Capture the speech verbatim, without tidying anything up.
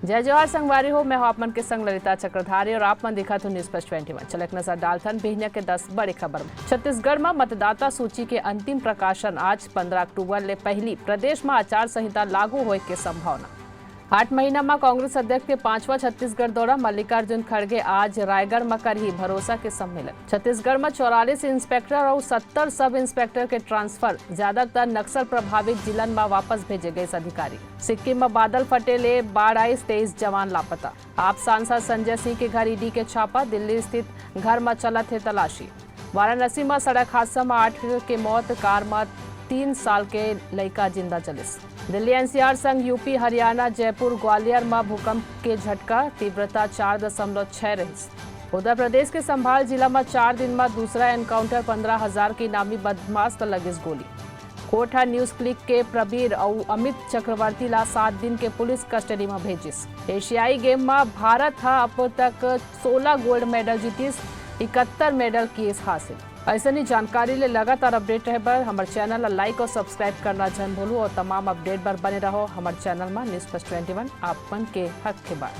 जय जोहार संगवारी हो, मैं हूं आप मन के संग ललिता चक्रधारी और आप मन देखत हो News Plus Twenty One। चलक नजर डालथन बिहनिया के दस बड़े खबर में। छत्तीसगढ़ में मतदाता सूची के अंतिम प्रकाशन आज, पंद्रह अक्टूबर ले पहली प्रदेश में आचार संहिता लागू होए के संभावना। आठ महीना में कांग्रेस अध्यक्ष के पांचवा छत्तीसगढ़ दौरा, मल्लिकार्जुन खड़गे आज रायगढ़ में करही भरोसा के सम्मेलन। छत्तीसगढ़ में चौवालीस इंस्पेक्टर और सत्तर सब इंस्पेक्टर के ट्रांसफर, ज्यादातर नक्सल प्रभावित जिलन में वापस भेजे गए अधिकारी। सिक्किम में बादल फटे ले बाढ़ आइस, तेईस जवान लापता। आप सांसद संजय सिंह के घर ईडी के छापा, दिल्ली स्थित घर में चलत हे तलाशी। वाराणसी में सड़क हादसा में आठ के मौत, कार में तीन साल के लइका जिंदा जलिस। दिल्ली एनसीआर संग यूपी, हरियाणा, जयपुर, ग्वालियर में भूकंप के झटका, तीव्रता चार दशमलव छह रहिस। उत्तर प्रदेश के संभाल जिला में चार दिन में दूसरा एनकाउंटर, पंद्रह हजार के इनामी बदमाश ल लगिस गोली। कोर्ट ह न्यूज क्लिक के प्रबीर अउ अमित चक्रवर्ती ला सात दिन के पुलिस कस्टडी म भेजिस। एशियाई गेम म भारत ह अब तक सोलह गोल्ड मेडल जीतिस, इकहत्तर मेडल किस हासिल। अइसने जानकारी ले लगातार अपडेट रहे बर हमर चैनल ला लाइक और सब्सक्राइब करना झन भूलू और तमाम अपडेट बर बने रहो हमर चैनल म News Plus Twenty One, आप मन के हक के बात।